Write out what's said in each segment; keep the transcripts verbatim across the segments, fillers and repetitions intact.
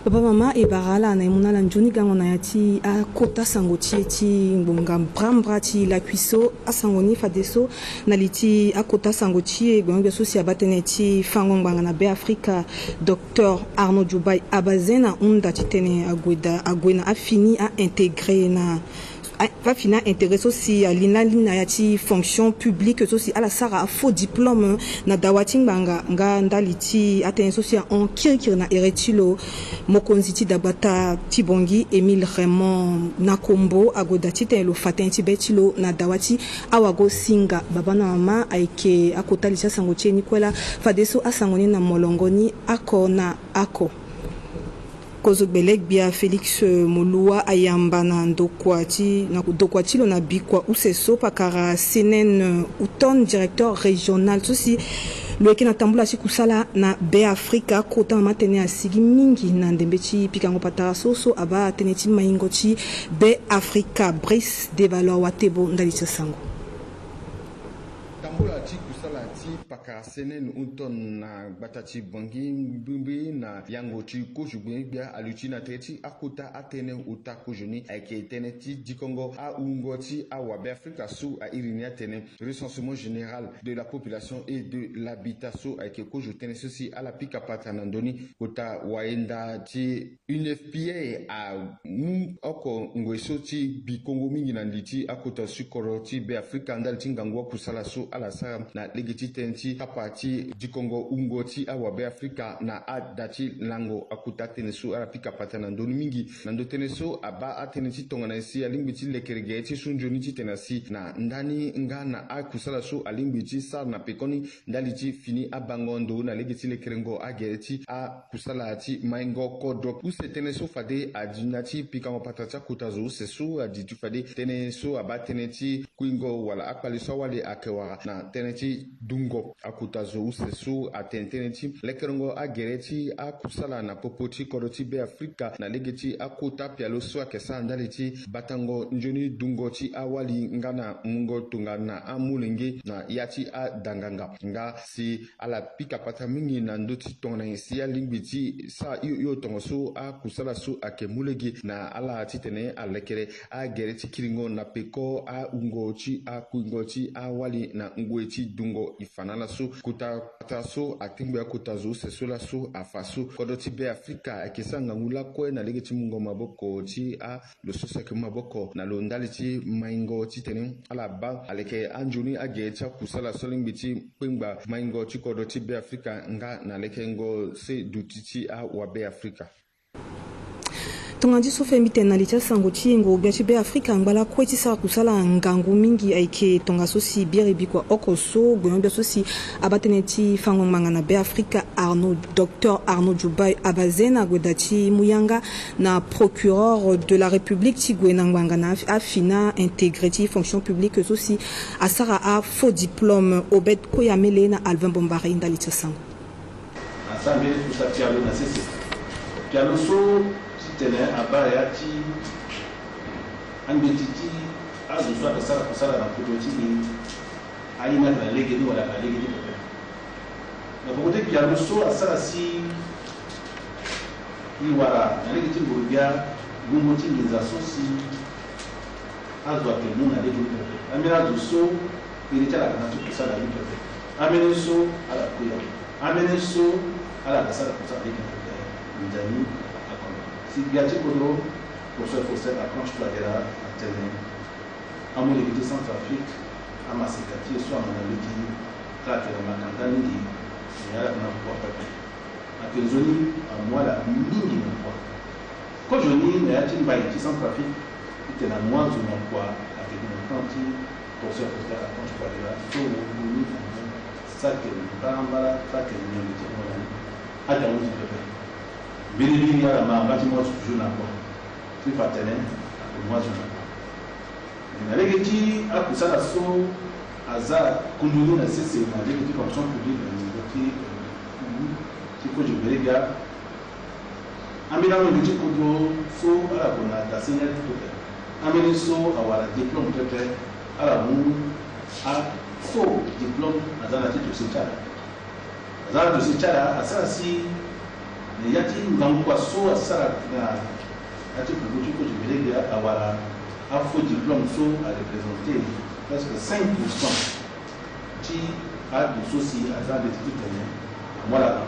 Papa, mama, e bara ala na e mu na ala nzoni gango na ya ti akota sango ti e ti ngbonga mbrambra ti lakui so. Asango ni fadeso na li ti akota sango ti e, gbengbe so si abaa tënë ti fango ngbanga na Be Afrika, Docteur Arnaud Djoubaye Abazin, ahunda titene ague daa, ague na afini a-intégrer na a-, afini a-intégrer so si ali na li na ya ti fonction publique so si ala sara faux diplôme na dawa ti ngbanga, nga ndali ti atënë so si ahon kirikiri na here ti lo. Mokonzi ti dagbata ti Bangui, Émile Raymond Nakombo, ague daa titene lo fa tënë ti be ti lo na dawa ti awagosinga. Baba na mama, ayeke akota li ti asango ti e ni kue laa. Fadeso asango ni na molongo ni oko na oko. Kozo gbele-gbia Félix Moloua ayamba na ndokua ti, na ndokua ti lo na bikua use so pakara C N N Houghton, directeur régional so si lo yeke na tambula ti kusala na Be Afrika. Kota mama tënë asigi mingi na ndembe ti pikango patara so so abaa tënë ti maingo ti Be Afrika. Brice de Valois Watebo ndali ti asango. Tambula ti kusala ti pakara C N N Houghton na gbata ti Bangui mbirimbiri na yango ti kozo gbele-gbia aluti na tere ti akota atënë ota kozo ni ayeke tënë ti dikongo awungo ti awabe Afrika so a iri ni atene recensement général de la population et de l'habitat so ayeke kozo tënë so si ala pika patara na ndö ni. Kota wayenda ti U N F P A amu oko ngoi so ti bikongo mingi na li ti akota so ti kodro ti Be Afrika ndali ti ngangu akusala so ala sara na lege ti tënë ti kapa ti dikongo wungo ti awabe Afrika na ada ti lango. Akota tënë so ala pika patara na ndö ni mingi. Na ndö tënë so abaa atënë ti tongana nyen si alingbi ti lekere gere ti su nzoni titene asi na ndani nga na akusala so alingbi ti sara na pekoni ndali ti fini abango ndo na lege ti lekerengo agere ti akusala ti maingo kodro. Use tënë so fade adi na ti pikango patara ti akota zo use so adi ti fade tënë so abaa tënë ti kuingo wala akpale so awali ayeke wara na tënë ti dungo. Akota zo use so atene tënë ti lekerengo agere ti akusala na popo ti kodro ti Be Afrika na lege ti akota pialo so ayeke sara ndali ti batango nzoni dungo ti awali nga na mungo tongana amolenge na ya ti adanganga. Nga si ala pika patara mingi na ndö ti tongana nyen si alingbi ti sara hio hio tongaso akusala so ayeke mu lege na ala titene alekere agere ti kiringo na peko awungo ti akuingo ti awali na ngoi ti dungo e fa na ala so. Kota patara so atingbi akota zo use so laso afa so kodro ti Be Afrika ayeke sara ngangu lakue na lege ti mungo maboko ti a lo so si ayeke mu maboko na lo ndali ti maingo titene ala baa aleke anzoni agere ti akusala so alingbi ti kpengba maingo ti kodro ti Be Afrika nga na lekengo se duti ti awabe Afrika. Tongana ti so fade mbi tene na li ti asango ti yengo gbia ti Be Afrika, ngba lakue ti sara kusala ngangu mingi ayeke tongaso si biri bikua oko so gbenyo-gbia so si abaa tënë ti fango ngbanga na Be Afrika, Arnaud, Docteur Arnaud Djoubaye Abazin, ague daa ti mu yanga na Procureur de la République ti gue na ngbanga na afi-, afina intégré ti fonction publique so si asara afaux diplôme. Obed Koyamele na Alvin Bombari ndali ti asango. Asara mbeni kuta pialo na sese. Pialo so titene abaa ya ti ambeti ti azo so ayeke sara kusala na poto ti e, aye ni ayeke na lege ni wala ayeke na lege ni pepe. Na poko ti pialo so asara si e wara na lege ti nguru-gbia, ngongo ti nginza so si azo ayeke mu na lege ni pepe. Ambeni azo so iri ti ala ayeke na ti kusala ni pepe. Ambeni so ala kue ya. Ambeni so ala yeke sara kusala ni pepe. Nzani akono. Si gbia ti kodro, Professeur Faustin Archange Touadéra atene, amolenge ti Centrafrique, amaseka ti e so amu na lege ni, ala yeke na makanda mingi, me ala yeke na kua pepe. Ayeke nzoni amu ala mingi na kua. Kozoni na ya ti mbai ti Centrafrique, titene amu azo na kua, ayeke gi na temps ti Professeur Faustin Archange Touadéra so amu ni amu saki mbala mbala, saki nyengo ti amu na ni. Ade ahuti pepe. Mbeni mbeni ala ma nga ti mu azo toujours na kua. Ti fa tene amu azo na kua. Na lege ti akusala so aza kundu ni na sese na lege ti fonction publique na niveau ti, eh, ti kozo gbelegbia. Ambeni amolenge ti kodro so ala gue na dase ni ati pepe. Ambeni so awara diplôme pepe, ala mu afaux diplôme, aza na ti dossier ti ala. Aza na dossier ti ala, asara si Mais ya ti ngangu kua so asara na ya ti bubu ti kozo Belegbia awara afaux diplôme so areprésente presque cinq pour cent ti adu so si aza ndeti ti tene amu ala na.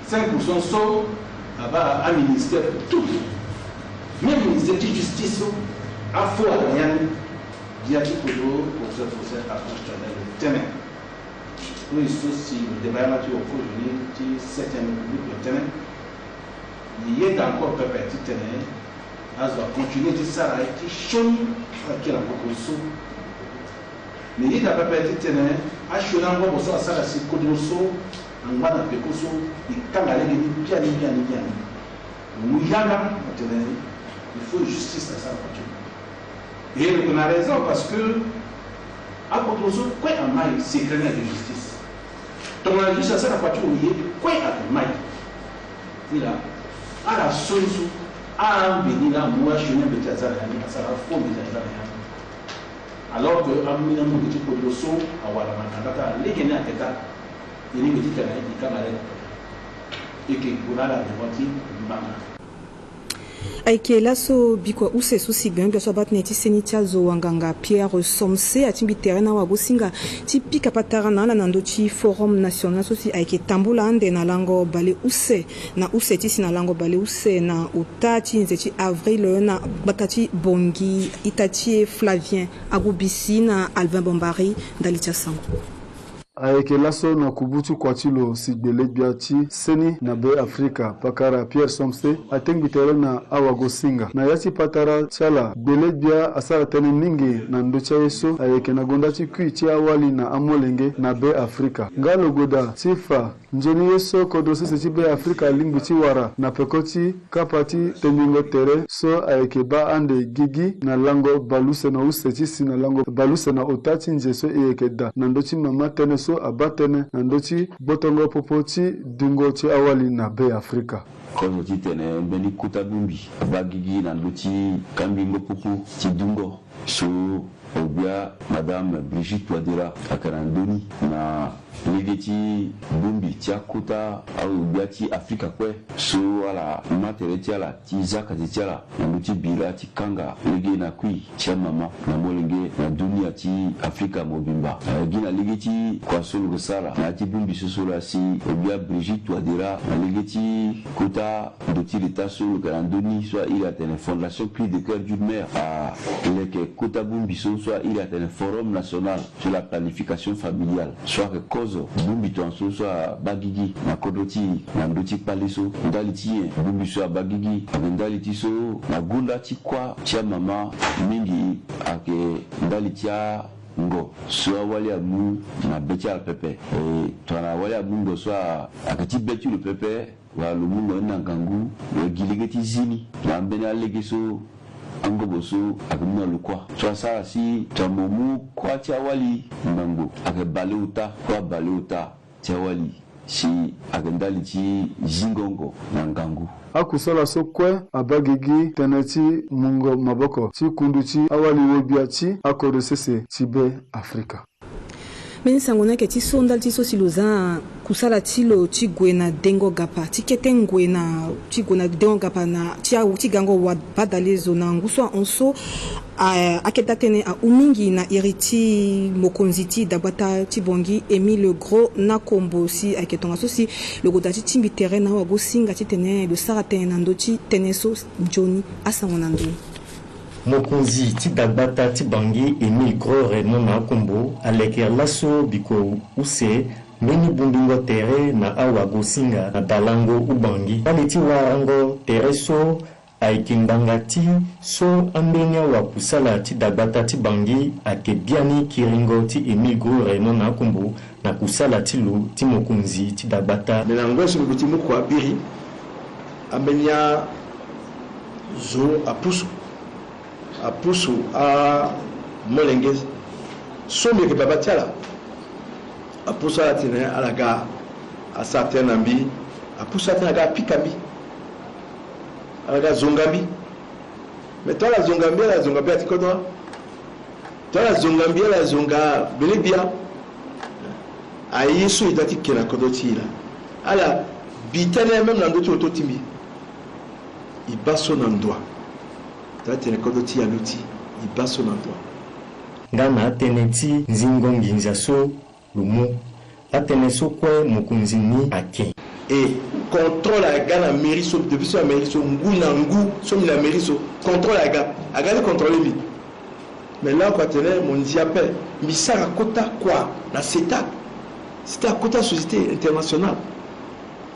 Cinq pour cent so abaa aministère tout, même ministère ti justice so afaux ala na ya ni. Bia ti kozo professeur Faustin Archange Touadéra lo tene. Lo so si lo deba yanga ti wokoli ni ti septième république lo tene. Ni yeda encore pepe ti tene azo acontinuer ti sara ye ti sioni ala kiri na kodro so. Ni yeda pepe ti tene asioni angobo so asara si kodro so angba na peko so e kanga lege ni biani biani biani. Mu yanga atene il faut justice asara kua ti lo. Et lo yeke na raison parce que akodro so kue amai secret ni ayeke justice. Tongana justice asara kua ti lo ye kue ayeke mai. Ni laa ala so ni so ambe ni laa amu asioni ambe ti aza na ya ni asara afaux ambe ti aza na ya ni. Alors que ambeni amungo ti kodro so awara na kanda ti ala lege ni ayeke daa. E lingbi ti tene e kanga lege. E yeke gue na ala devant ti ngbanga. Ayeke laso bikua use so si gbenyogbia so abaa tënë ti seni ti azo wanganga Pierre Somse atingbi tere na awagosinga ti pika patara na ala na ndö ti Forum National so si ayeke tambula ande na lango bale use na use ti si na lango bale use na ota ti nze ti avril na gbata ti Bangui. Ita ti e Flavien Agubisi na Alvin Bombari ndali ti asango. Ayeke laso na kubu ti kua ti lo si gbele-gbia ti seni na Be Afrika, pakara Pierre Somse, atengbi tere na awagosinga. Na ya ti patara ti ala, gbele-gbia asara tënë mingi na ndö ti aye so ayeke na gonda ti kui ti awali na amolenge na Be Afrika. Nga lo gue daa ti fa nzoni ye so kodro sese ti Be Afrika alingbi ti wara na peko ti kapa ti tembingo tere so ayeke baa ande gigi na lango baleuse na use ti si na lango baleuse na ota ti nze so e yeke daa na ndö ti mama tënë so abaa tënë na ndö ti gbotongo popo ti dungo ti awali na Be Afrika. Kozo titene mbeni kota bongbi abaa gigi na ndö ti kambingo popo ti dungo so agbia Madame Brigitte Touadéra ayeke na ndö ni na lege ti bongbi ti akota agbia ti Afrika kue so ala ma tere ti ala ti za kati ti ala na ndö ti bira ti kanga lege na kui ti amama na molenge na dunia ti Afrika mobimba. Eh, gi na lege ti kua so lo ke sara na ya ti bongbi so so laa si agbia Brigitte Touadéra na lege ti kota ndo ti leta so lo yeke na ndö ni so airi atene Fondation Cri de Coeur d'une Mère aleke kota bongbi so so airi atene Forum National sur la Planification Familiale so ayeke kozo bongbi tongaso so abaa gigi na kodro ti e na ndö ti kpale so. Ndali ti nyen bongbi so abaa gigi? Ayeke ndali ti so na gonda ti kuâ ti amama mingi ayeke ndali ti a ngo so awali amu na be ti ala pepe. E, tongana awali amu ngo so a, ayeke ti be ti lo pepe, wala lo mu ngo ni na ngangu, lo gi lege ti zi ni na ambeni alege so angobo so ayeke mu na lo kuâ. So asara si tongana mo mu kuâ ti awali ngbangbo, ayeke bale ota, kuâ bale ota ti awali. Si ayeke ndali ti zingo ngo na ngangu. Akusala so kue abaa gigi tënë ti mungo maboko ti kundu ti awali wogbia ti akodro sese ti Be Afrika. Mbeni sango ni ayeke ti so ndali ti so si lo za kusala ti lo ti gue na dengo gapa ti kete ngoi na ti gue na dengo gapa na ti awu ti gango wa badale zo na ngu so ahon so. A, akete atene ahu mingi na iri ti mokonzi ti dagbata ti Bangui Émile Gros Nakombo si ayeke tongaso si lo gue daa ti tingbi tere na awagosinga titene lo sara tënë na ndö ti tënë so. Nzoni asango na ndö ni. Mokonzi ti dagbata ti Bangui Émile Gros Raymond Nakombo aleke laso bikua use mbeni bongbingo tere na awagosinga na dalango Ubangui. Ndali ti warango tere so ayeke ngbanga ti so ambeni awakusala ti dagbata ti Bangui ayeke biani kiringo ti Émile Gros Raymond Nakombo na kusala ti lo ti mokonzi ti dagbata. Me na ngoi so mbi gue ti mu kua biri, ambeni azo apusu, apusu amolenge so mbi yeke baba ti ala. Apusu ala tene ala ga asara tënë na mbi. Apusu ala tene ala ga apika mbi. Ala ga zonga mbi. Me tongana ala zonga mbi, ala zonga mbi ati kodro. Tongana ala zonga mbi, ala zonga gbele-gbia. Aye so e doit ti ke na kodro ti e laa. Ala Mbi tene même na ndö ti oto ti mbi, e baa so na ndoa. Taa tene kodro ti e aloti, e baa so na ndoa. Nga na atënë ti nzingo nginza so lo mu, atënë so kue mokonzi ni ake. E contrôle aga na mairie so, depuis so na mairie so, ngu na ngu so mbi na mairie so, contrôle aga, aga ti contrôler mbi. Mais laoko atene mo ndia ape, mbi sara kota kua na CETAC. CETAC akota société internationale.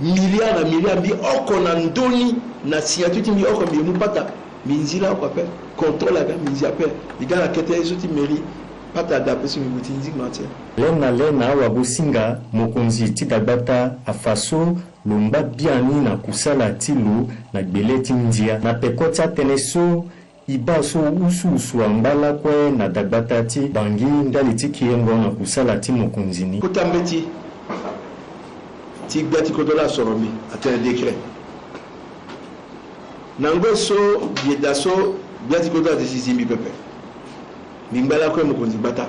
Milliard na milliard, mbi oko na ndö ni, na signature ti mbi oko mbi mu pata. Mbi ndia laoko ape, contrôle aga, mbi ndia ape. Mbi ga na kete ye so ti mairie, pata ada ape so mbi gue ti nzingba ti e. Lê na lê na awagosinga, mokonzi ti dagbata afa so lo ngba biani na kusala ti lo na gbele ti ndia. Na peko ti atënë so, e baa so usuusu angba lakue na dagbata ti Bangui ndali ti kirengo na kusala ti mokonzi ni. Kota mbeti ti gbia ti kodro la asoro mbi, atene décret. Na ngoi so mbi eda so, gbia ti kodro la ati si zi mbi pepe. Mbi ngba lakue mokonzi gbata.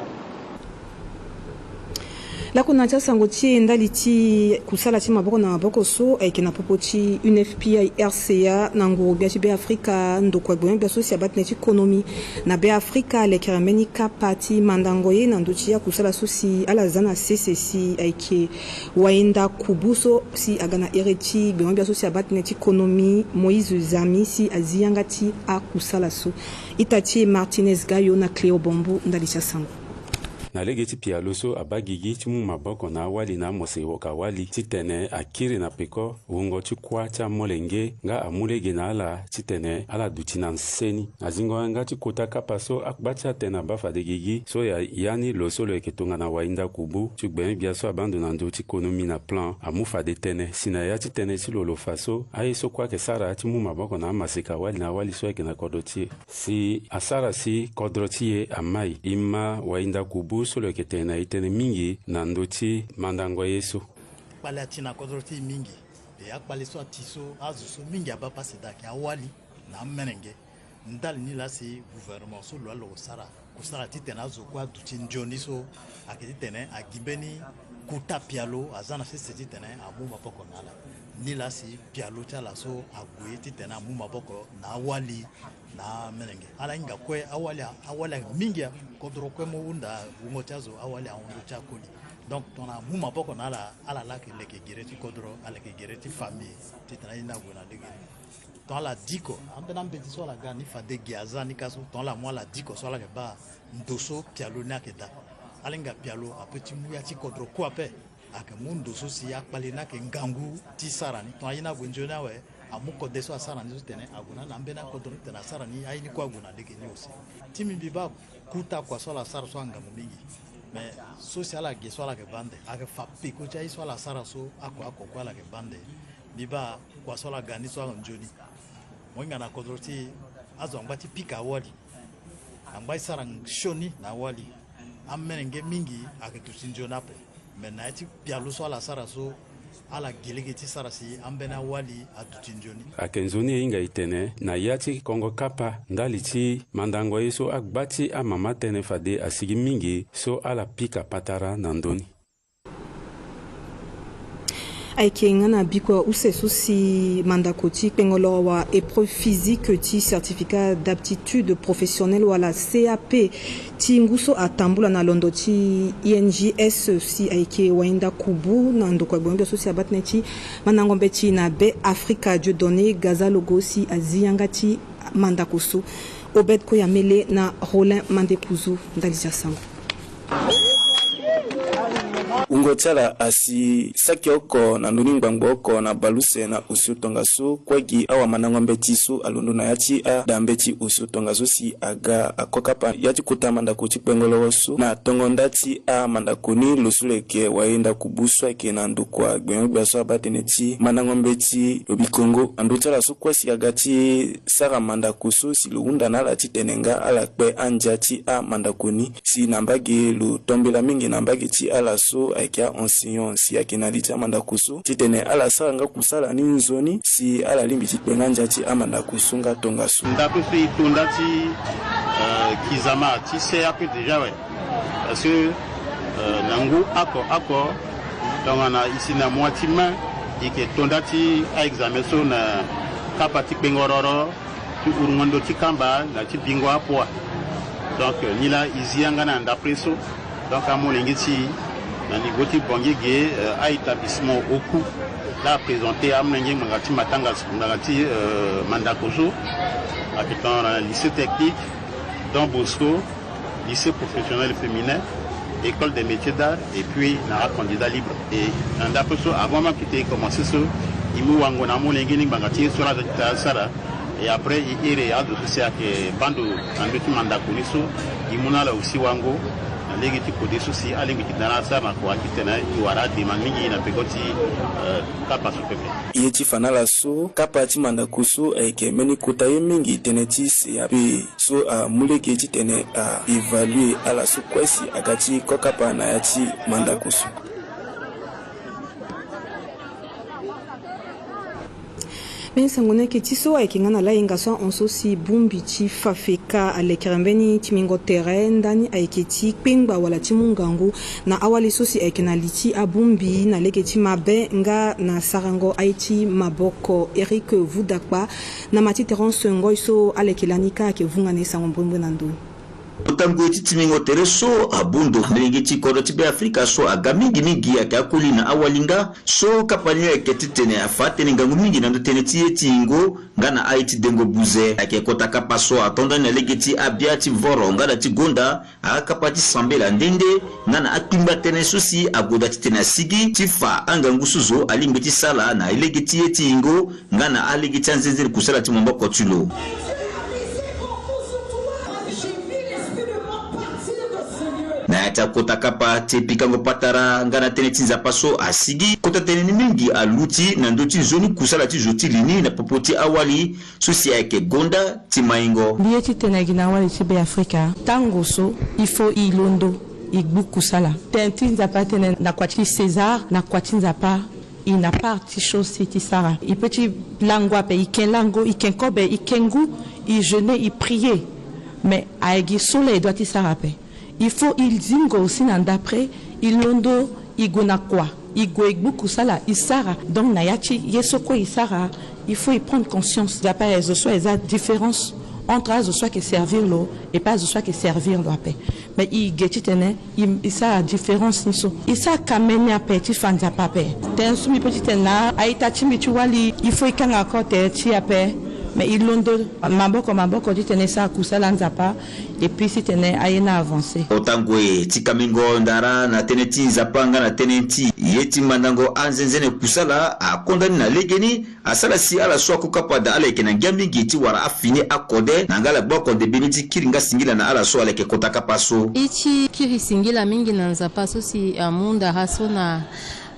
Lakuna ti asango ti e ndali ti kusala ti maboko na maboko so ayeke na popo ti U N F P A I R C A na nguru gbia ti Beafrika, ndokua gbengbe gbia so si abaa tënë ti konomi na Beafrika alekere mbeni kapa ti mandango ye na ndö ti akusala so si ala za na sese si ayeke Wainda Kubu so si aga na ere ti gbengbe gbia so si abaa tënë ti konomi, Moïse Zami, si azi yanga ti akusala so. Ita ti e Martinez Gayo na Cléo Bambou ndali ti asango. Na lege ti pialo so abaa gigi ti mu maboko na awali na amoseka-wali titene akiri na peko wungo ti kuâ ti amolenge nga amu lege na ala titene ala duti na nseni. Na zingo yanga ti kota kapa so agba ti atene abaa fade gigi so ya, ya ni lo so lo yeke tongana Wainda Kubu ti gbengbe gbia so abaa ndo na ndö ti konomi na plan amu fade tënë si na ya ti tënë ti lo lo fa so aye so kue ayeke sara ti mu maboko na amaseka-wali na awali so ayeke na kodro ti e. Si asara si kodro ti e amai. E ma Wainda Kubu so lo yeke tene na e tënë mingi na ndö ti mandango ye so. Kpale ati na kodro ti e mingi. E akpale so ati so azo so mingi abaa pasi daa ayeke awali na amelenge. Ndali ni laa si gouvernement so lo alo sara kusala titene azo kue aduti nzoni so ayeke titene agi mbeni kota pialo aza na sese titene amu maboko na ala. Ni laa si pialo ti ala so ague titene amu maboko na awali na amelenge. Ala hinga kue awali, awali mingi, kodro kue mu hunda wungo ti azo awali ahon ndö ti akoli. Donc tongana amu maboko na ala, ala laa ayeke leke gere ti kodro, aleke gere ti famille titene aye ni ague na lege ni. Tongana ala diko, ambeni ambeti so ala ga ni fade ge aza ni ka so, tongana ala mu ala diko so ala yeke baa ndo so pialo ni ayeke daa. Ala hinga pialo apeut ti mu ya ti kodro kue ape. Ayeke mu ndo so si akpale ni ayeke ngangu ti sara ni. Tongana aye ni ague nzoni awe, amu kode so asara ni so tene ague na, na ambeni akodro ni titene asara ni, aye ni kue ague na lege ni aussi. Ti mbi mbi baa kota kua so ala sara so angangu mingi. Mais so si ala ge so ala yeke baa nde, ayeke fa peko ti aye so ala sara so oko oko kue ala yeke baa nde. Mbi baa kua so ala ga ni so anzoni. Mo hinga na kodro ti e, azo angba ti pika awali. Angba ti sara sioni na awali. Amelenge mingi ayeke duti nzoni ape. Me na ya ti pialo so ala sara so, ala gi lege ti sara si ambeni awali aduti nzoni. Ayeke nzoni e hinga e tene na ya ti kongo kapa ndali ti mandango ye so agba ti amama tënë fade asigi mingi so ala pika patara na ndö ni. Ayeke nga na bikua use so si mandako ti kpengolo wa épreuve physique ti certificat d'aptitude professionnelle wala C A P ti ngu so atambula na londo ti I N J S si ayeke Wainda Kubu na ndokua gbongbia so si abaa tënë ti mandango mbeti na Be Afrika, Dieudonné Gazalogo si azi yanga ti mandako so. Obed Koyamele na Rollin Mandekuzu ndali ti asango. Wungo ti ala asi saki oko na ndoni ngbangbo oko na bale use na osio tongaso kue gi awamandango mbeti so alondo na ya ti ada mbeti osio tongaso si aga akokapa ya ti kota mandako ti kpengolo so na tongo nda ti amandako ni lo so lo yeke Wainda Kubu so ayeke na ndokua gbengbe gbia so abaa tënë ti mandango mbeti lo bi kongo na ndö ti ala so kue si aga ti sara mandako so si lo hunda na ala titene nga ala kpe andia ti amandako ni. Si na mbage lo tombela mingi na mbage ti ala so ayeke a-enseignant si ayeke na li ti amandako so titene ala sara nga kusala ni nzoni si ala lingbi ti kpe nga ndia ti amandako so nga tongaso. Ndako so e to nda ti, euh, kizama ti C A P déjà awe. Parce que, euh, na ngu oko oko tongana e si na mois ti mai, E yeke to nda ti a-examen so na kapa ti kpengo roro, ti urungo ndo ti kamba na ti bingo apoa. Donc, euh, ni laa e zi yanga na ndapre so. Donc, amolenge ti e na niveau ti Bangui ge, euh, a-établissement oku laa aprésenté amolenge ngbanga ti matanga, ngbanga ti, euh, mandako so. Ayeke tongana lycée technique Don Bosco, lycée professionnel féminin, école des métiers d'art, et puis na acandidat libre. Et na ndapre so, avant même que ti e commencé so, e mu wango na amolenge ni ngbanga ti ye so laa aza ti tara asara. Et après, e iri azo so si ayeke bando na ndö ti mandako ni so, e mu na ala aussi wango na lege ti kode so si alingbi ti tara asara na kua titene e wara adema mingi na peko ti, euh, kapa so pepe. Ye ti fa na ala so, kapa ti mandako so ayeke mbeni kota ye mingi tënë ti C A P so amu lege titene a évaluer ala so kue si aga ti kokapa na ya ti mandako so. Mbeni sango ni ayeke ti so ayeke nga na layenga so ahon so si bongbi ti FAFECA alekere mbeni timingo tere ndani ayeke ti kpengba wala ti mu ngangu na awali so si ayeke na li ti abongbi na lege ti mabe nga na sarango aye ti maboko. Eric Vudakpa na ma ti Terence Ngoy so aleke lani kâ ayeke vunga na e sango mbrimbri na ndö ni. Kota ngoi ti timingo tere so abondo na lege ti kodro ti Beafrika so aga mingi mingi ayeke akoli na awali nga so kapa ni ayeke titene afa atene ngangu mingi na ndö tënë ti ye ti yingo nga na aye ti dengo buze. Ayeke kota kapa so ato ndani na lege ti abia ti voro nga na ti gonda, akapa ti sambela nde nde nga na akpingba tënë so si ague daa titene asigi ti fa angangu so zo alingbi ti sara na lege ti ye ti yingo nga na alege ti anzenze ni kusala ti maboko ti lo. Na ya ti akota kapa ti pikango patara nga na tënë ti Nzapa so asigi, kota tënë ni mingi aluti na ndö ti nzoni kusala ti zo ti li ni na popo ti awali so si ayeke gonda ti maingo. Mbi ye titene gi na awali ti Beafrika, tango so il faut e londo e gbu kusala. Tënë ti Nzapa atene na kua ti César, na kua ti Nzapa e na part ti chose ti sara. E peut ti lango ape, e ken lango, e ken kobe, e ken ngu, e jeûner, e prier. Mais ayeke gi so laa e doit ti sara ape. Il faut e zingo aussi na ndapre, e londo, e gue na kua, e gue e gbu kusala, e sara. Donc na ya ti ye so kue e sara, il faut e prendre conscience. Nzapa aye zo so aye za différence entre azo so ayeke servir lo et pas azo so ayeke servir lo ape. Mais e ge titene e, e sara différence ni so. E sara kamene ape ti fa Nzapa ape. Tënë so mbi peut ti tene na a-ita ti mbi ti wali, il faut e kanga encore tere ti e ape. Mais e londo maboko maboko titene e sara kusala Nzapa. Et puis titene aye ni avancer. Ota ngoi ti kamengo ndara na tënë ti Nzapa nga na tënë ti ye ti mandango anzenzene kusala akonda ni na legeni. Asara si ala so akokapa daa ala yeke na ngia mingi ti wara afini akode na nga ala gbu akode mbeni ti kiri nga singila na ala so ala yeke kota kapa so. E ti kiri singila mingi na Nzapa so si amu ndara so na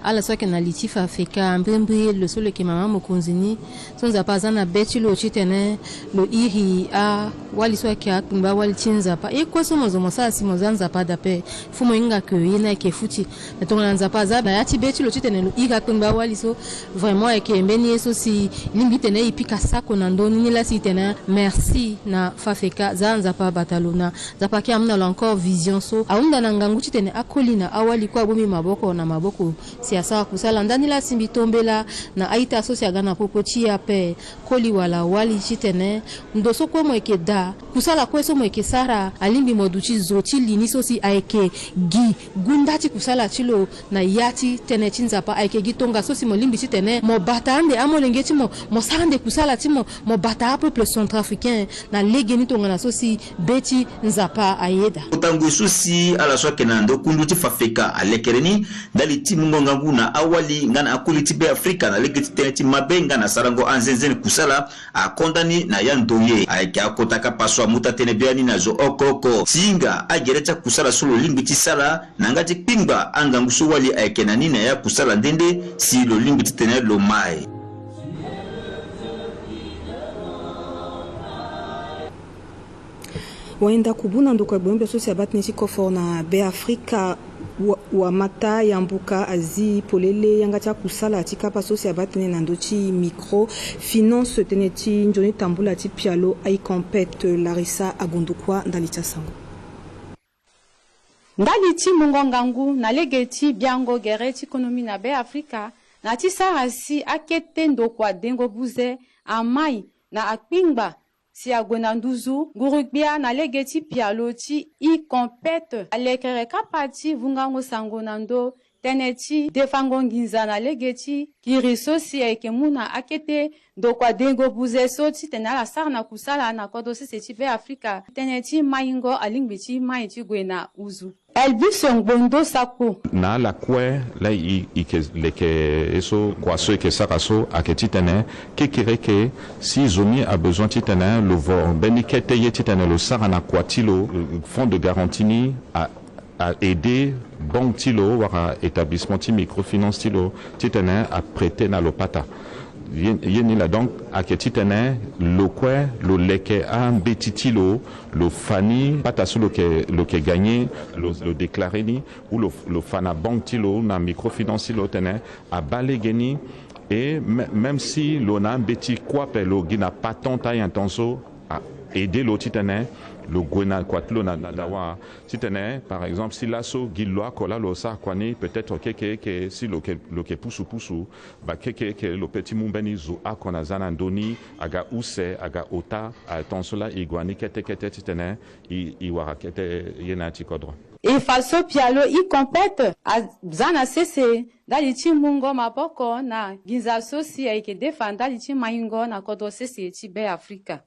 ala so ayeke na li ti FAFECA, mbrimbri lo so lo yeke mama mokonzi ni, so Nzapa aza na be ti lo titene lo iri awali so ayeke akpengba awali ti Nzapa. Ye kue so mo zo mo sara si mo za Nzapa daa ape, fo mo hinga ke ye ni ayeke futi. Me tongana Nzapa aza na ya ti be ti lo titene lo iri akpengba awali so, vraiment ayeke mbeni ye so si e lingbi titene e pika sako na ndö ni. Ni laa si e tene merci na FAFECA, za Nzapa abata lo na Nzapa ayeke amu na lo encore vision so ahunda na ngangu titene akoli na awali kue abongbi maboko na maboko si asara kusala. Ndani laa si mbi to mbela na a-ita so si aga na popo ti e ape, koli wala wali titene ndo so kue mo yeke daa, kusala kue so mo yeke sara, alingbi mo duti zo ti li ni so si ayeke gi gunda ti kusala ti lo na ya ti tënë ti Nzapa. Ayeke gi tongaso si mo lingbi titene mo bata ande amolenge ti mo, mo sara ande kusala ti mo, mo bata apeuple centrafricain na legeni tongana so si be ti Nzapa ayeda. Kota ngoi so si ala so ayeke na ndokundu ti FAFECA alekere ni ndali ti mungo ngangu na awali nga na akoli ti Beafrika na lege ti tënë ti mabe nga na sarango anzenzene kusala akonda ni na ya ndoye. Ayeke akota kapa so amu taa-tënë biani na zo oko oko ti hinga agere ti akusala so lo lingbi ti sara na nga ti kpingba angangu so wali ayeke na ni na ya kusala nde nde si lo lingbi titene lo mai. Wayenda kubu na ndokua gbengbe so si abaa tënë ti koforo na Beafrika, wa, Wamata Yambuka azi polele yanga ti akusala ti kapa so si abaa tënë na ndö ti micro finance, tënë ti nzoni tambula ti pialo Icompet. Larissa Agundukua ndali ti asango. Ndali ti mungo ngangu na lege ti biango gere ti konomi na Beafrika, Na ti sara si akete ndokua dengo buze amai na akpingba si ague na nduzu, nguru-gbia na lege ti pialo ti ICOMPET alekere kapa ti vungango sango na ndö tënë ti defango nginza na lege ti kiri so si ayeke mu na akete ndokua dengo buze so titene ala sara na kusala na kodro sese ti Be Afrika, tënë ti maingo alingbi ti mai ti gue na nduzu. Elvis Ngbondo Sako. Na ala kue la i, i ke leke ye so kua so e ke sara so ayeke titene kekereke si zo ni abezoin titene lo vo mbeni kete ye titene lo sara na kua ti lo, fonds de garantie ni a, a aider banque ti lo wala établissement ti microfinance ti lo titene aprêter na lo pata. Ye, ye ni la donc ayeke titene lo kue lo leke ambeti ti lo, lo fa ni pata so lo ke, lo ke gagner, lo, lo déclarer ni, ou lo, lo fa na banque ti lo na microfinance ti lo tene abaa lege ni. Et me-, même si lo na ambeti kue ape, lo gi na patente ayen tongaso a aider lo titene lo gue na kua ti lo na, na, na wâ. Titene par exemple si laso gi lo oko la lo sara kua ni, peut-être keke eke si lo ke, lo ke pusu pusu, ba keke eke lo pe ti mu mbeni zo oko na za na ndö ni, aga use, aga ota, a tongaso la e gue na ni kete kete titene e, e wara kete ye na ya ti kodro. E fa so pialo ICOMPET aza na sese ndali ti mungo maboko na nginza so si ayeke defa ndali ti maingo na kodro sese ti Be Afrika.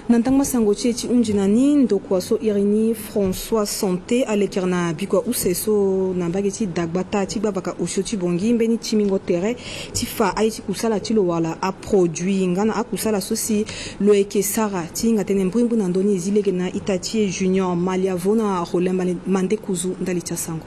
Na ndangba sango ti e ti hunzi na ni, ndokua so iri ni François Santé alekere na bikua use so na mbage ti Dagbata ti gbavaka osio ti Bangui mbeni timingo tere ti fa aye ti kusala ti lo wala aproduit nga na akusala so si lo yeke sara. Ti hinga tënë mbrimbri na ndö ni e zi lege na ita ti e Junior Maliavo na Rollin Mande-, Mandekuzu ndali ti asango.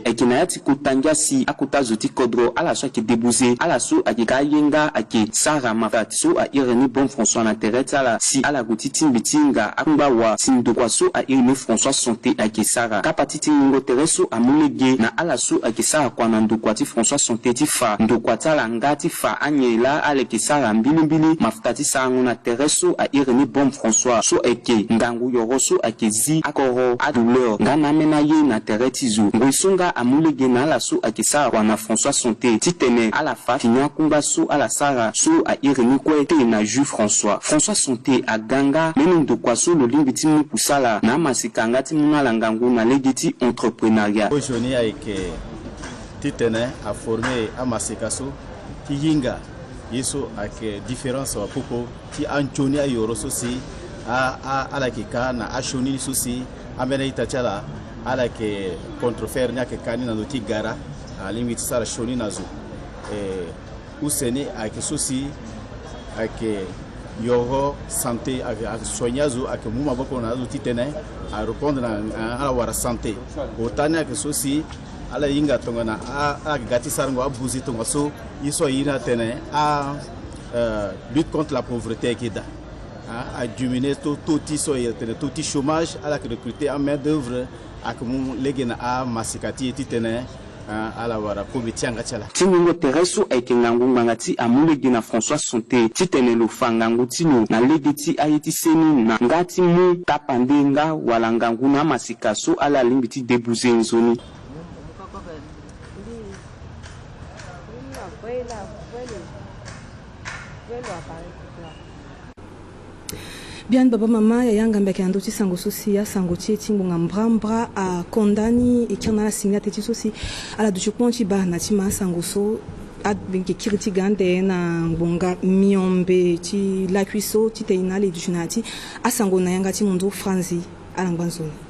Ayeke na ya ti kota ngia si akota zo ti kodro, ala so ayeke debuze, ala so ayeke ka ye nga ayeke sara mafa so a iri ni Bon François na tere ti ala, si ala gue ti tingbi ti hinga akungba wa si ndokua so a iri ni François Santé ayeke sara. Kapa ti tingbingo tere so amu lege na ala so ayeke sara kua na ndokua ti François Santé ti fa ndokua ti ala nga ti fa anyen laa ala yeke sara mbilimbili mafuta ti sarango na tere so a iri ni Bon François so ayeke ngangu yoro so ayeke zi akoro, adouleur nga na amena ye na tere ti zo. Ngoi so nga amu lege na ala so ayeke sara kua na François Santé titene ala fa fini akungba so ala sara so a iri ni kue te na jus François. François Santé aga nga mbeni ndokua so lo lingbi ti mu kusala na amaseka nga ti mu na ala ngangu na lege ti entrepreneuriat. Kozoni ayeke titene aforme amaseka so ti hinga ye so ayeke différence wa popo ti anzoni ayoro so si a, a, ala yeke ka na asioni ni so si ambeni a-ita ti ala, ala yeke contrefaire ni ayeke ka ni na ndö ti gara, alingbi ti sara sioni na zo. E, use ni ayeke so si ayeke yoro santé, ayeke, ayeke soigner azo, ayeke mu maboko na azo titene arépondre na, na ala wara santé. Ota ni ayeke so si ala hinga tongana a, ala yeke ga ti sarango abuze tongaso ye so a iri ni atene a, euh, lutte contre la pauvreté ayeke daa. A, a diminuer taux, taux ti so a iri atene taux ti chômage, ala yeke recruter amain d'œuvre, ayeke mu lege na amaseka ti e titene, ah, ala wara kobe ti yanga ti ala. Ti ngingo tere so ayeke ngangu ngbanga ti amu lege na François Santé titene lo fa ngangu ti lo na lege ti aye ti seni na nga ti mu tapande nga wala ngangu na amaseka so ala lingbi ti debuze nzoni. Biani baba mama, yaya ngambe ayeke na ndö ti sango so si asango ti e ti ngbonga mbrambra akonda ni. E kiri na ala singila teti so si ala duti kpon ti baa na ti ma asango so ayeke kiri ti ga ande na ngbonga miombe ti lakui so titene e na ala e duti na ya ti asango na yanga ti mundu franzi. Ala ngba nzoni.